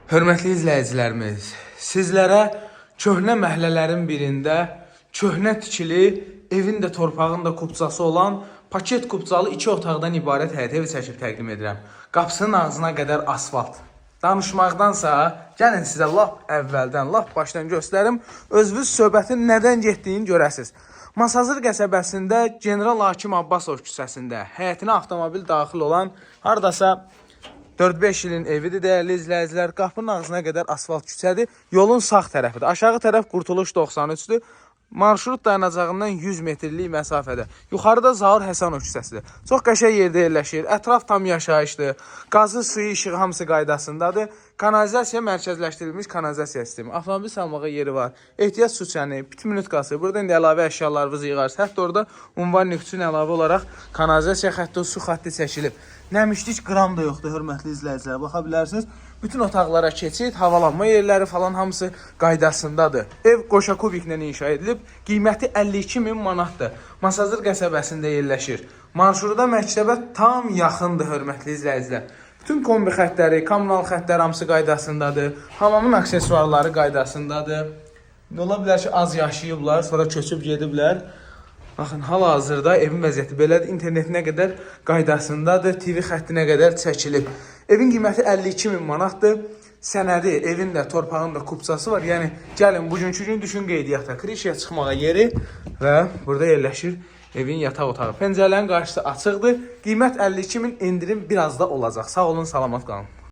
Hörmətli izləyicilərimiz, sizlərə köhnə məhəllələrin birində köhnə tikili, evin də torpağın da kupçası olan paket kupçalı iki otaqdan ibarət həyət evi çəkib təqdim edirəm. Qapısının ağzına qədər asfalt. Danışmaqdansa gəlin sizə lap əvvəldən, lap başdan göstərim, özünüz söhbətin nədən getdiyini görəsiniz. Masazır qəsəbəsində General Hakim Abbasov küçəsində həyətinə avtomobil daxil olan hardasa 4-5 ilin evidir dəyərli izləyicilər. Qapının ağzına qədər asfalt küçədir. Yolun sağ tərəfidir. Aşağı tərəf Qurtuluş 93-dür. Marşrut dayanacağından 100 metrlik məsafədə. Yuxarıda Zaur Həsənov küçəsidir. Çox qəşəng yerdə yerləşir. Ətraf tam yaşayışdır. Qazı, suyu, işığı hamısı qaydasındadır. Kanalizasiya mərkəzləşdirilmiş kanalizasiya sistemi. Avtomobil salmağa yeri var. Ehtiyac su çəni, pit minutkası. Burada indi əlavə əşyalarınızı yığarsınız. Hətta orada umvannik üçün əlavə olaraq kanalizasiya xətti, su xətti çəkilib. Nəmişlik qram da yoxdur, hörmətli izləyicilər. Baxa bilərsiniz. Bütün otaqlara keçid, havalanma yerləri falan hamısı qaydasındadır. Ev qoşa kubiklə inşa edilib. Qiyməti 52 min manatdır. Masazır qəsəbəsində yerləşir. Marşruta məktəbə tam yaxındır, hörmətli izləyicilər. Bütün kombi xəttləri, kommunal xəttlər hamısı qaydasındadır. Hamamın aksesuarları qaydasındadır. Ola bilər ki, az yaşayıblar, sonra köçüb gediblər. Baxın, hal-hazırda evin vəziyyəti belədir. İnternetinə qədər qaydasındadır, TV xəttinə qədər çəkilib. Evin qiyməti 52 min manatdır. Sənədi, evin də, torpağın da kupçası var. Yəni gəlin bugünkü gün düşün qeydiyyata, krişaya çıxmağa yeri və burada yerləşir evin yataq otağı. Pəncərələrin qarşısı açıqdır. Qiymət 52 min, endirim biraz da olacaq. Sağ olun, salamat qalın.